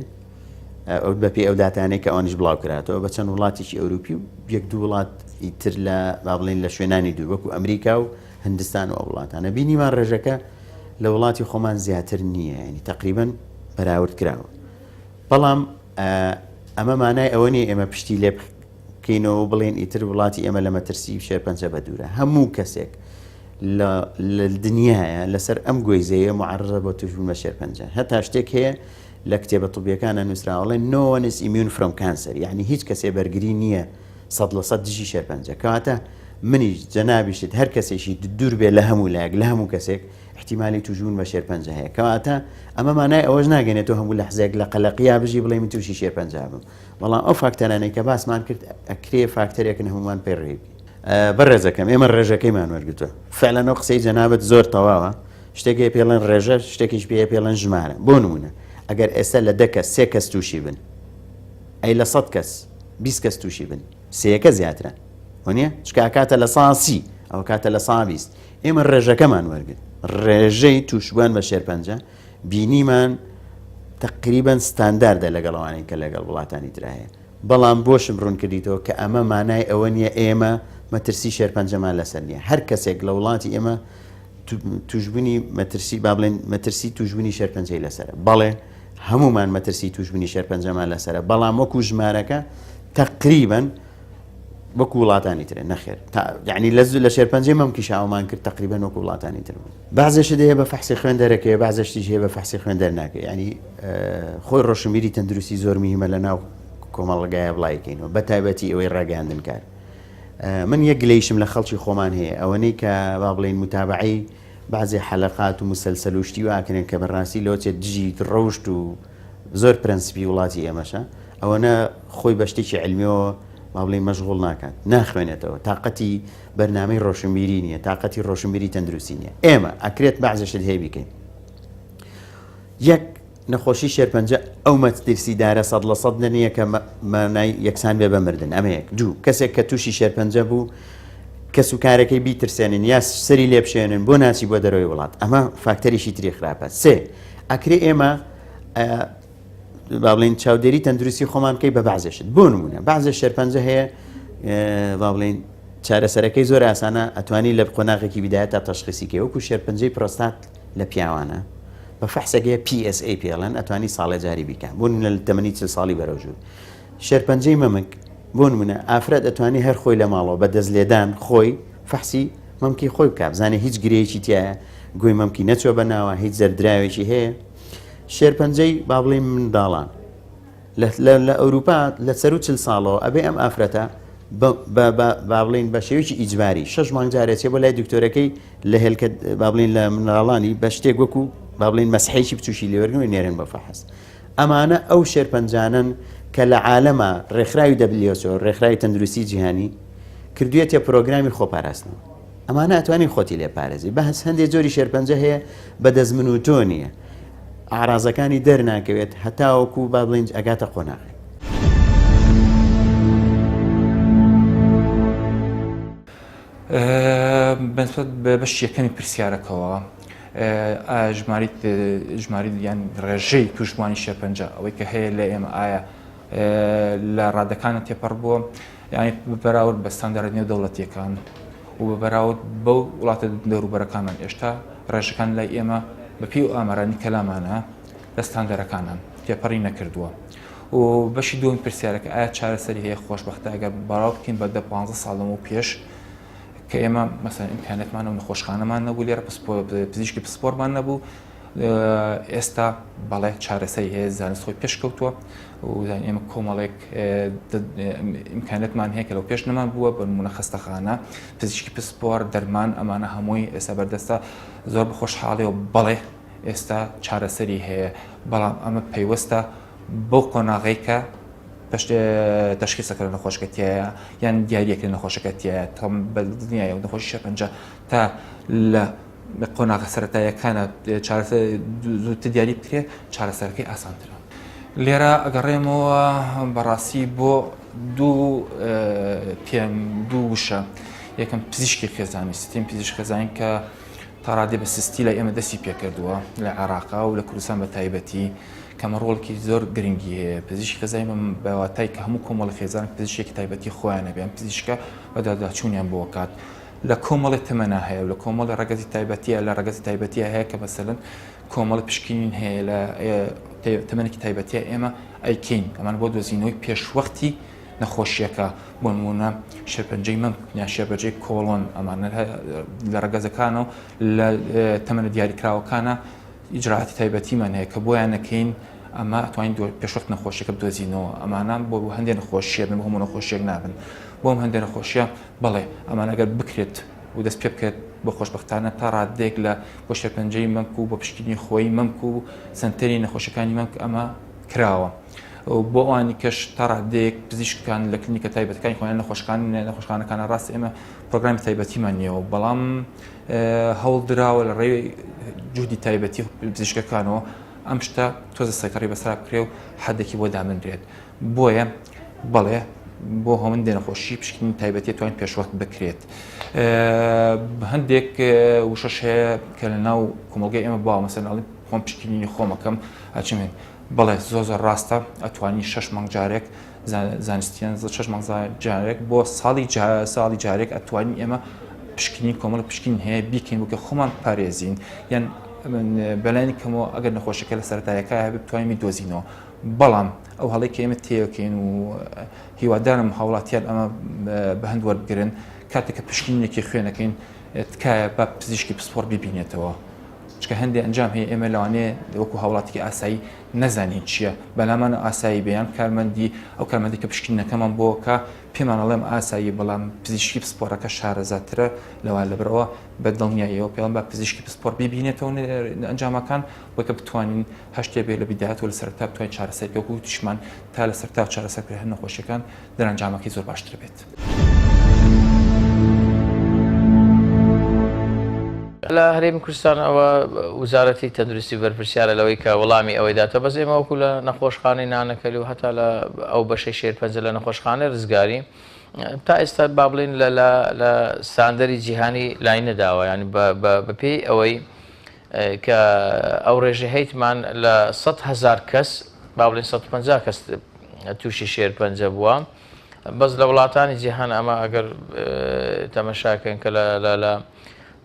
ئەو بەپێی ئەو داتانەی کە ئەوانیش بڵاو کراتەوە بە چەند وڵاتێکی ئەوروپی و یەک دوو وڵات تر لە با بڵێین لە شوێنانی دوور وەکو ئەمریکا و هندستان و ئەو وڵاتانە بینیمان ڕێژەکە لە وڵاتی خۆمان زیاتر نییە ینی تقریبن بەراورد کراوە بەڵام ئەمە مانای ئەوە نیە ئێمە پشتی لێ بکەینەوە بڵێن ئیتر وڵاتی ئێمە لە مەترسی شێرپەنجە بە دوورە هەموو کەسێک لە دنیاە لەسەر ئەم گۆی زەویە معرضە بۆ توشبوون بە شێرپەنجە هەتا شتێک هەیە لە کتێبە طبیەکانە نووسراوەڵێ no one is immune from cancer یعنی هیچ کەسێ بەرگری نییە 100% دژی شێرپەنجە کەواتە منیش جەنابیشت هەر کەسێکی دوور بێ لە هەموو لایەک لە هەموو کەسێک احتیمالی توشبوون بە شێرپەنجە هەیە کەواتە ئەمە مانای ئەوەش ناگەێنێت تۆ هەموو لەحزەیەک لە قەلەقیا بژی بڵێ من تووشی شێرپەنجە بم بەڵام ئەو فاکتەرانەی کە باسمان کرد ئەکرێ فاکتەرێکن هەمومان پێڕێ بکەین بەڕێزەکەم ئێمە ڕێژەکەیمان وەرگتووە فعلەن ئەو قسەی جەنابت زۆر تەواوە شتێک هەیە پێڵێن ڕێژە شتێکیش پێ پێڵێن ژمارە بۆ نمونە ئەگەر ئێستا لە دە کەس سێ کەس تووشی بن ئەی لە 100 کەس 20 کەس تووشی بن سێیەکە زیاترە وەنیە چکە ئەکاتە لە سا سی ئەو کاتە لە سا 20 ئێمە ڕێژەکەمان وەرگرت ڕێژەی تووشبووان بە شێرپەنجە بینیمان تقریبا ستانداردە لەگەڵ ئەوانەی کە لەگەڵ وڵاتانی ترا هەیە بەڵام بۆشم ڕوون کردیتەوە کە ئەمە مانای ئەوە نییە ئێمە مەترسی شێرپەنجەمان لەسەر نییە هەر کەسێک لە وڵاتی ئێمە توشبوونی مەترسی با بڵێن مەترسی توشبوونی شێرپەنجەی لەسەرە بەڵێ هەمومان مەترسی توشبوونی شێرپەنجەمان لەسەرە بەڵام وەکو ژمارەکە تقریبا وەکو وڵاتانی ترە نەخێر یعنی لە لە شێرپەنجەی مەمکیش ئاومان کرد تقریبا وەکو وڵاتانی تر بوو بەعزێ شت هەیە بە فەحسی خوێن دەرەکەوێ بەعزێ شتیش هەیە بە فەحسی خوێن دەرناکەوێ یعنی خۆی ڕۆشنبیری تەندروستی زۆر مهمە لە ناو کۆمەڵگایە بڵاویکەینەوە بە تایبەتی ئەوەی ڕاگەیاندنکار من یەک گلەیشم لە خەڵکی خۆمان هەیە ئەوەنەی کە با بڵێین متابعەی بەعزێ حەلەقات و مسەلسەل و شتی واکرێن کە بەڕاستی لەوە چێت دژی ڕەوشت و زۆر پرەنسپی وڵاتی ئێمەشە ئەوەنە خۆی بە شتێکی عیلمیەوە با بڵێین مەشغوڵ ناکات ناخوێنێتەوە تاقەتی بەرنامەی ڕۆشنبیری نییە تاقەتی ڕۆشنبیری تەندروستی نییە ئێمە ئەکرێت بەعزە شت هەیە بیکەین یەک نەخۆشی شێرپەنجە ئەو مەترسیدارە 100% نییە کە مانای یەکسان بێ بە مردن ئەمە یەک دوو کەسێک کە تووشی شێرپەنجە بوو کەس و کارەکەی بیترسێنن یا سەری لێبشێنن بۆ ناچی بۆ دەرەوەی وڵات ئەمە فاکتەریشی تری خراپە سێ ئەکرێ ئێمە با بڵێین چاودێری تەندروستی خۆمان بکەی بە بەعزێ شت بۆ نمونە بەعزێ شێرپەنجە هەیە با بڵێین چارەسەرەکەی زۆر ئاسانە ئەتوانی لە قۆناغێکی بدایە تا تەشخیسی کەی وەکو شێرپەنجەی پرۆستات لە پیاوانە بە فەحسێک هەیە PSA پێڵێن ئەتوانی ساڵێ جاری بیکە بۆ نمونە لە تەمەنی 40 ساڵی بەرەو ژوور شێرپەنجەی مەمک بۆ نمونە ئافرەت ئەتوانی هەر خۆی لە ماڵەوە بە دەست لێدان خۆی فەحسی مەمکی خۆی بکە بزانێ هیچ گرێیەکی تایە گوێی مەمکی نەچوە بە ناوە هیچ زەردراوێکی هەیە شێرپەنجەی با بڵێین منداڵان لە ئەوروپا لە سەرو چل ساڵەوە ئەبێ ئەم ئافرەتە با بڵین بە شێوەیەکی ئیجباری شەش مانگ جارێ بۆ لای دکتۆرەکەی لە هێلکە با بڵین لە مناڵانی بە شتێک وەکو با بڵین مەسحێکی بچوشی لێوەرگن و نێرن بە فەحس ئەمانە ئەو شێرپەنجانەن کە لە عالەمە ڕێکخراوی WHO ڕێکخراوی تەندروستی جیهانی کردویەتە پرۆگرامی خۆپاراستنەوە ئەمانە ئەتوانی خۆتی لێ پارێزی بەس هەندێ جۆری شێرپەنجە هەیە بە دەست من و تۆ نییە ئارازەکانی دەرناکەوێت هەتاوەکو با بڵێین ئەگاتە قۆناغێک. بەنسبەت بە بەشی یەکەمی پرسیارەکەوە ئایا ژماری ژماری یان ڕێژەی تووشبووانی شێرپەنجە ئەوەی کە هەیە لە ئێمە ئایا لە ڕادەکانە تێپەڕ بووە یانی بە بەراورد بە ستانداردە نێودەوڵەتییەکان و بە بەراورد بەو وڵاتە دەوروبەرەکانمان ئێشتا ڕێژەکان لای ئێمە بە پێی ئەو ئامارانەی کە لامانە لە ستاندەرەکانان تێپەڕی نەکردووە. و بەشی دووەمی پرسیارەکە ئایا چارەسەری هەیە خۆشبەختە ئەگەر بەراورد بکەین بە دە پانزە ساڵ لەمەو پێش کە ئێمە مەسەلەن ئیمکانیەتمان و نەخۆشخانەمان نەبوو لێرە پزیشکی پسپۆرمان نەبوو ئێستا بەڵێ چارەسەری هەیە زانست خۆی پێشکەوتووە و ئێمە کۆمەڵێک ئیمکانێتمان هەیە کە لەو پێش نەمان بووە بە نمونە خەستەخانە پزیشکی پسپۆر دەرمان ئەمانە هەمووی ئێستا بەردەستە زۆر بە خۆشحاڵی و بەڵێ. ئێستا چارەسەری هەیە، بەڵام ئەمە پەیوەستە بەو قۆناغەی کە تەشخیسەکە لە نەخۆشەکە تایە یان دیاریەکە لە نەخۆشەکە تایە. تەم بە دڵنیایەوە نەخۆشی شێرپەنجە تا لە قۆناغە سەرەتاییەکانە چارەسەر زووتر دیاری بکرێت چارەسەرەکەی ئاسانترە. لێرە ئەگەڕێمەوە بەڕاستی بۆ دوو پێم دوو وشە، یەکەم پزیشکی خێزانی، سیستمی پزیشک خێزانی کە تا ڕادەی بە سستی لای ئێمە دەستی پێکردووە لە عێراقا و لە کوردستان بە تایبەتی، کەمە ڕۆڵێکی زۆر گرنگی هەیە. پزیشکی خێزانی بە واتای کە هەموو کۆمەڵی خێزان پزیشکێکی تایبەتی خۆیان هەبێ، ئەم پزیشکە بەدواداچوونیان بۆ کات لە کۆمەڵی تەمەنا هەیە و لە کۆمەڵی ڕەگەزی تایبەتیە لە ڕەگەزی تایبەتیە هەیە کە مەسەلەن کۆمەڵی پشکنین هەیە لە تەمەنێکی تایبەتیە ئێمە ئەیکەین ئەمان بۆ دۆزینەوەی پێشوەختی نەخۆشیەکە، بۆ نمونە شێرپەنجەی مەمک یان شێرپەنجەی کۆڵۆن، ئەمانە لە ڕەگەزەکانە و لە تەمەنە دیاریکراوەکانە ئیجرائاتی تایبەتیمان هەیە کە بۆیان نەکەین ئەمە ئەتوانین پێشوەخت نەخۆشیەکە بدۆزینەوە. ئەمانە بۆ هەندێک نەخۆشیە بن، بۆ هەموو نەخۆشیەک نابن. بۆ ئەم هەندێک نەخۆشیە بەڵێ ئەمانە ئەگەر بکرێت و دەست پێ بکرێت بۆ خۆشبەختانە تا ڕادەیەک لە بۆ شێرپەنجەی مەمک و بۆ پشکنینی خۆی مەمک و سەنتەری نەخۆشیەکانی مەمک ئەمە کراوە. بۆ ئەوانی کەش تا ڕادەیەک پزیشکەکان لە کلینیکە تایبەتەکانی خۆیان نەخۆشخان نەخۆشخانەکانە ڕاست ئێمە پرۆگرامی تایبەتیمان نییەوە، بەڵام هەوڵ دراوە لە ڕێی جوودی تایبەتی پزیشکەکانەوە ئەم شتە تۆزە سەیتەڕی بەسەرا بکرێ و حەدێکی بۆ دابنرێت. بۆیە بەڵێ بۆ هەندێ نەخۆشی پشکنین تایبەتی توانین پێشوەخت بکرێت. هەندێک وشەش هەیە کە لە ناو کۆمەڵگەی ئێمە باوە، مەسەلەن ئەڵێن خۆم پشکنینی خۆمەکەم ئەچم هێن. بەڵێ زۆر زۆر ڕاستە، ئەتوانی شەش مانگ جارێک زانستیان شەش مانگ جارێک بۆ ساڵی ساڵی جارێک ئەتوانین ئێمە پشکنین کۆمەڵ پشکین هەیە بیکەین بۆ کە خۆمان پارێزین یان بەلایەنی کەمەوە ئەگەر نەخۆشەکە لە سەرەتایەکە هەبێت بتوانین بیدۆزینەوە. بەڵام ئەو هەڵەی کە ئێمە تێیەکەین و هیوادارم هاوڵاتیان ئەمە بە هەند وەربگرن، کاتێک کە پشکنینێکی خوێنەکەین تکایە با پزیشکی پسپۆڕ بیبینێتەوە، چونکە هەندێک ئەنجام هەیە ئێمە لەوانەیە وەکو هاوڵاتیکی ئاسایی نەزانین چییە، بەلامان ئاسایی بێ یان کارمەندی ئەو کارمەندی کە پشکنینەکەمان بۆ کە پێمان ئەڵێم ئاسایی، بەڵام پزیشکی پسپۆڕەکە شارەزاترە لەوان، لەبەرئەوە بە دڵنیاییەوە پێڵم با پزیشکی پسپۆڕ بیبینێتەوە ئەنجامەکان بۆ کە بتوانین هەر شتێ بێ لە بیدایەت و لە سەرەتا بتوانین چارەسەر بکەین، وەکو وتیشمان تا لە سەرەتا چارەسەر بکرێت هەر نەخۆشیەکان دەرەنجامەکەی زۆر باشتر بێت. لە هەرێمی کوردستان ئەوە وزارەتی تەندروستی بەرپرسیارە لەوەی کە وەڵامی ئەوەی داتەوە، بەس ئێمە وەکو لە نەخۆشخانەی نانەکەلی و هەتا لە ئەو بەشەی شێرپەنجە لە نەخۆشخانەی ڕزگاری تا ئێستا با بڵێین لە لە ستاندەری جیهانی لای نەداوە، یانی بەپێی ئەوەی کە ئەو ڕێژەی هەیتمان لە 100,000 کەس با بڵێین 150 کەس تووشی شێرپەنجە بووە. بەس لە وڵاتانی جیهان ئەمە ئەگەر تەمەشاکەین کە لە لە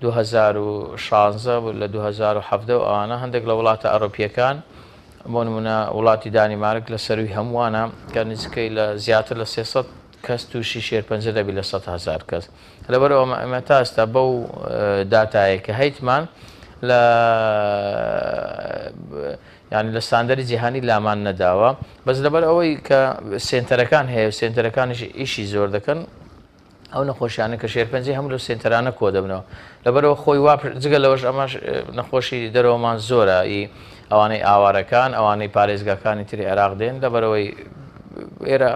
2016 و لە 2017 و ئەوانە هەندێک لە وڵاتە ئەڕۆپیەکان بۆ نمونە وڵاتی دانیمارک لە سەروی هەمووانە کە نزیکەی لە زیاتر لە 300 کەس تووشی شێرپەنجە دەبی لە 100,000 کەس. لەبەرئەوە ئێمە تا ئێستا بەو داتایەی کە هەیتمان لە یانی لە ستاندەری جیهانی لامان نەداوە، بەس لەبەر ئەوەی کە سێنتەرەکان هەیە و سێنتەرەکانیش ئیشی زۆر دەکەن، ئەو نەخۆشیانە کە شێرپەنجەی هەموو لەو سێنتەرانە کۆ دەبنەوە، لەبەرەوە خۆی وا جگە لەوەش ئەمەش نەخۆشی دەرەوەمان زۆرە ئی ئەوانەی ئاوارەکان ئەوانەی پارێزگاکانی تری عێراق دێن، لەبەرەوەی ئێرە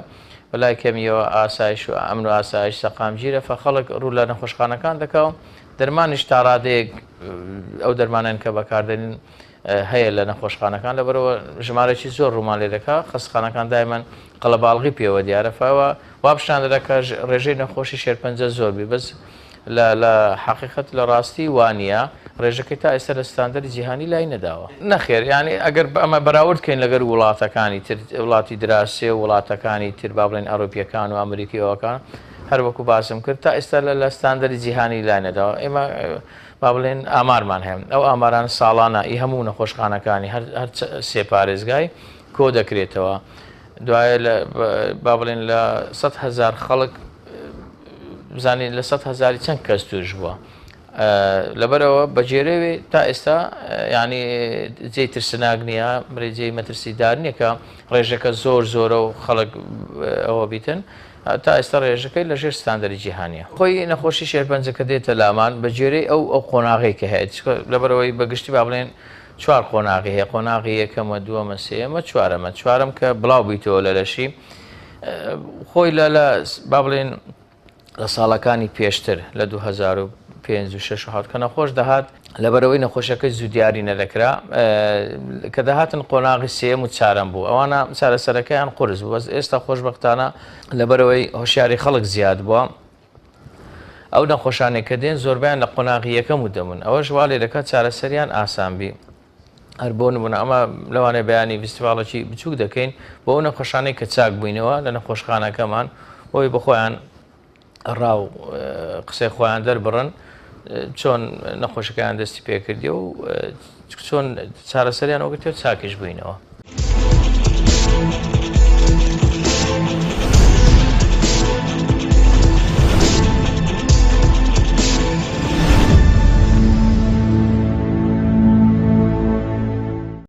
بەلای کەمیەوە ئاسایش و ئەمن و ئاسایش سەقامگیرە، فە خەڵک ڕوو لە نەخۆشخانەکان دەکا و دەرمانیش تا ڕادەیەک ئەو دەرمانەن کە بەکاردێنن هەیە لە نەخۆشخانەکان، لەبەرئەوە ژمارەی زۆر ڕوومان لێ دەکا، خەستخانەکان دایمەن قەڵەباڵغی پێوە دیارە، فەوە وا پیشان دەدا کە ڕێژەی نەخۆشی شێرپەنجە زۆر بی، بەس لە لە حەقیقەت لە ڕاستی وا نییە، ڕێژەکەی تا ئێستا لە ستاندەری جیهانی لای نەداوە. نەخێر، یانی ئەگەر ئەمە بەراورد کەین لەگەر وڵاتەکانی تر، وڵاتی دراسێ و وڵاتەکانی تر با بڵێین ئەڕوپیەکان و ئەمریکی ئەوەکان، هەر وەکو باسم کرد تا ئێستا لە لە ستاندەری جیهانی لای نەداوە. ئێمە با بڵێین ئامارمان هەیە، ئەو ئامارانە ساڵانە ئی هەموو نەخۆشخانەکانی هەر هەر سێ پارێزگای کۆ دەکرێتەوە، دوایە لە با بڵێن لە 100,000 خەڵک بزانین لە 100,000 چەند کەس توش بووە. لەبەرەوە بەگێرەوێ تا ئێستا ینی جێی ترسناک نییە، ڕێژەی مەترسیدار نییە کە ڕێژەکە زۆر زۆرە و خەڵک ئەوە بیتن. تا ئێستا ڕێژەکەی لە ژێر ستاندەری جیهانیە. خۆی نەخۆشی شێرپەنجە کە دێتە لامان بە گوێرەی ئەو ئەو قۆناغەی کە هەیە، چونکە لەبەرئەوەی بە گشتی با بڵێین چوار قۆناغی هەیە، قۆناغی یەکەمە، دووەمە، سێیەمە، چوارەمە. چوارەم کە بڵاو بیتەوە لە لەشی خۆی لە لە با بڵێن لە ساڵەکانی پێشتر لە 2005 و 6 و 7 کە نەخۆش دەهات لەبەرەوەی نەخۆشەکەی زوو دیاری نەدەکرا کە دەهاتن قۆناغی سێیەم و چارەم بوو ئەوانە چارەسەرەکەیان قورس بوو بەس ئێستا خۆشبەختانە لەبەرەوەی هۆشیاری خەڵک زیاد بووە ئەو نەخۆشانەی کە دێن زۆربەیان لە قۆناغی یەکەم و دەمون ئەوەش وا لێ دەکات چارەسەریان ئاسان بی هەر بۆ نمونە ئەمە لەوانەیە بەیانی ڤیستیڤاڵێکی بچووک دەکەین بۆ ئەو نەخۆشانەی کە چاک بووینەوە لە نەخۆشخانەکەمان بۆی بەخۆیان ڕاو قسەی خۆیان دەربڕن چۆن نەخۆشەکەیان دەستی پێکردی و چۆن چارەسەریان وەگرتێ چاکیش بووینەوە.